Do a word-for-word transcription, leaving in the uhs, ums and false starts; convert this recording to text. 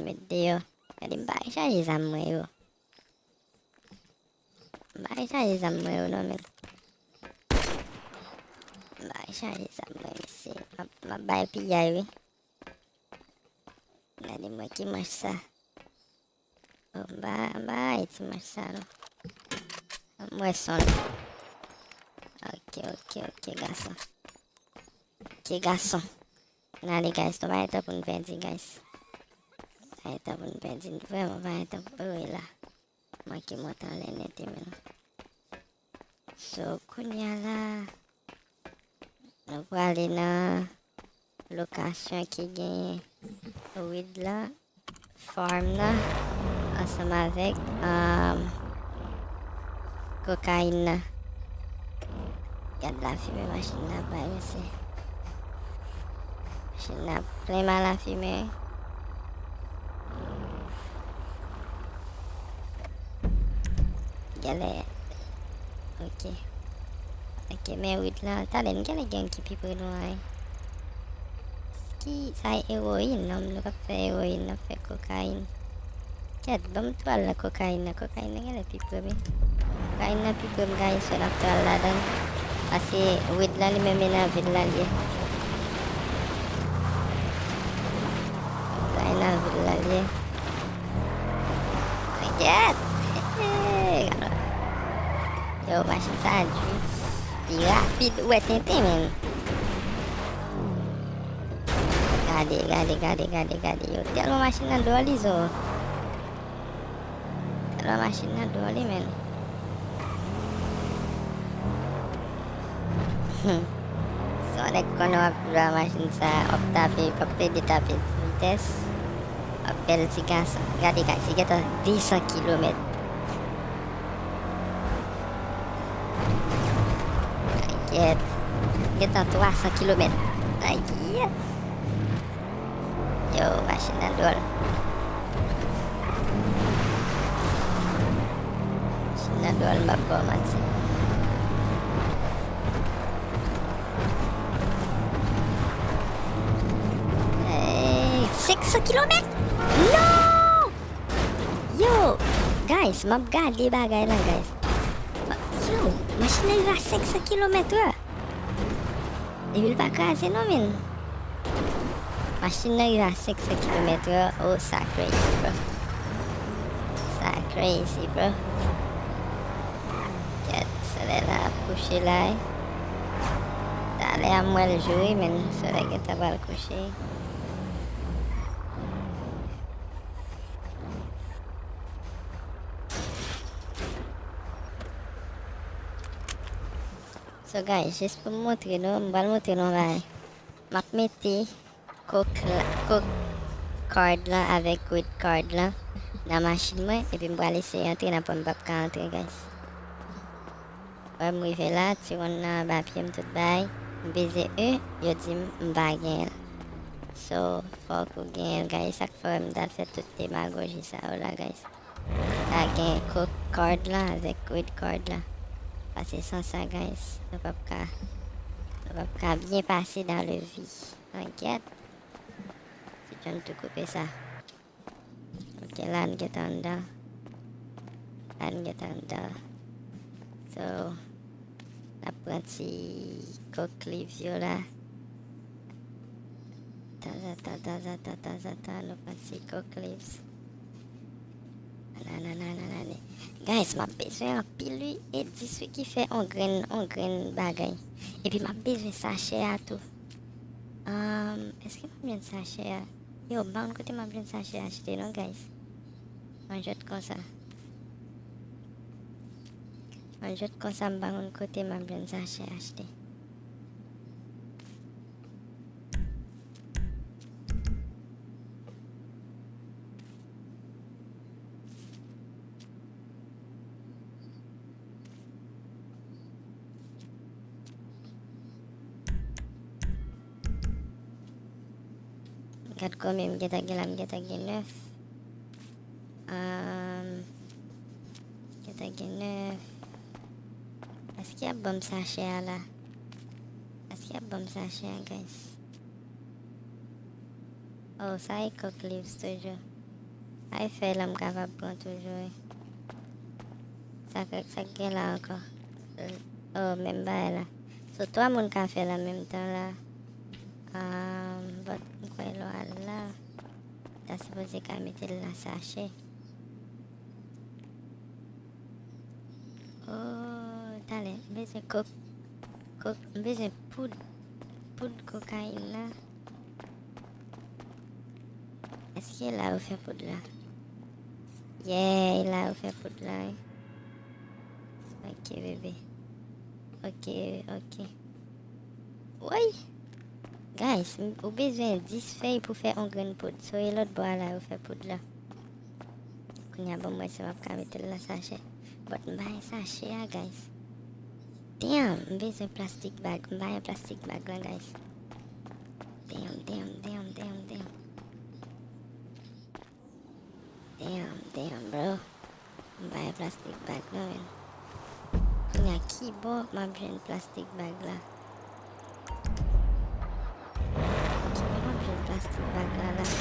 Met deyò. Gade, m pa rechaje zam mwen yo. M pa rechaje zam mwen yo non, men. M pa rechaje zam mwen, mesye. M ap, m ap bay piyay, wi. Gade mwen ki manch sa. Oh, m pa, m pa rayi ti manch sa, non. M wè son l. Ok, ok, ok, gason. Ok, gason. N ale, guys. Nou pa gen tan pou n pèdi, guys. Pa gen tan pou n pèdi. Vrèman, pa gen tan pou, wi, la. Manke monte anlè nèt, wi, men. So, kounye a la, nou prale nan lokasyon ki gen weed la, farm nan, ansanm avèk, um, kokayin nan. Gad lafimen machin nan ap bay, mesye. Machin nan plen mal lafimen. Genlè. Ok. Ok, men weed la. Talè, n genlè gen ki pi pre nou a, wi. Ki sa, ewoyin? Non, nou p ap fè ewoyin, n ap fè kokayin. Kèt, ban m tou al nan kokayin nan. Kokayin nan genlè pi pre, wi. Kokayin nan pi pre, m ka eseye n ap tou al ladan l. Paske weed la, li menm, e nan vil la l ye. Sa e nan vil la l ye. Kèt! Yo, machin sa a di li rapid. Ou wè tenten, menn. Gade, gade, gade, gade, gade. Yo, tèlman machin nan dwòl, Izo. Tèlman machin nan dwòl, wi, menn. Hmm. Si yon nèg konnen w ap jwe a machin sa, w ap tape, w ap plede tape vitès, w ap bèl ti gason. Gade, guys, li gentan de san kilomèt. Kèt. Gentan twa san kilomèt. Ay, kèt. Yo, machin nan dwòl. Machin nan dwòl, m p ap ba w manti. Ey, senk san kilomèt? Non! Yo, guys, m ap gade bagay la, guys. Ma-, yo, machin nan rive a senk san kilomèt, wi. Epi l pa kraze non, menn. Machin nan rive a senk san kilomèt, wi. Oh, sa crazy, bro. Sa crazy, bro. Kèt, solèy la ap kouche la, wi. Talè a m wè l jou, wi, menn. Solèy gentan pral kouche. So, guys, jis pou m montre nou, m pral montre nou yon bagay. M ap mete coke la, coke card la avèk weed card la nan machin mwen, epi m pral eseye antre nan pwen m p ap ka antre, guys. Wè, m rive la, ti wonn nan anba pye m tout bay. M peze E, yo di m m pa genyen l. So, fòk ou genyen l, guys. Sa k fè m t al fè tout demagoji sa yo la, guys. Pa gen coke card la avèk weed card la. Paske san sa, guys, nou p ap ka, nou p ap ka byen pase dans le vie. Angyèt. Ti John tou koupe sa. Ok, la n gentan anndan. La n gentan anndan. So, n ap pran ti coke leaves yo la. Tanzantan, tanzantan, tanzantan, nou pran ti coke leaves. Nananananane. Guys, m ap bezwen anpil wi. E dis wi ki fè on grenn, on grenn bagay. Epi m ap bezwen sachè a tou. Ahn, èske m ap jwenn sachè a? Yo, m pa konn kote m ap jwenn sachè achte non, guys. Mwen jwenn konsa. Mwen jwenn konsa, m pa konn kote m ap jwenn sachè achte. Gad konbyen m gentan gen la, m gentan gen nèf. Ahn, gentan gen nèf. Èske y ap ban m sachè a la? Èske y ap ban m sachè a, guys? Oh, sa e coke leaves toujou. Ay fèy la m kapab pran toujou wi. Sa k, sa k gen la ankò? Oh, menm bagay la. So, twa moun ka fè l an menm tan la. Um, but m kwè lè w al la, ta sipoze ka mete l nan sache. Oh, talè, m bezwen kok, kok, m bezwen poud, poud kokayin la. Èske la yo fè poud la? Yeah, la yo fè poud la, wi. Ok, bebe. Ok, ok. Woy! Guys, m, ou bezwen dis fèy pou fè yon grenn poud. So, e lòt bò a la yo fè poud la. Kounye a, ban m wè si m ap ka mete l nan sachè. But m pa gen sachè a, guys. Damn, m bezwen plastic bag. M pa gen plastic bag la, guys. Damn, damn, damn, damn, damn. Damn, damn, bro. M pa gen plastic bag non, men. Kounye a, ki bò m ap jwenn plastic bag la? Ki bò m ap jwenn plastic bag la, la?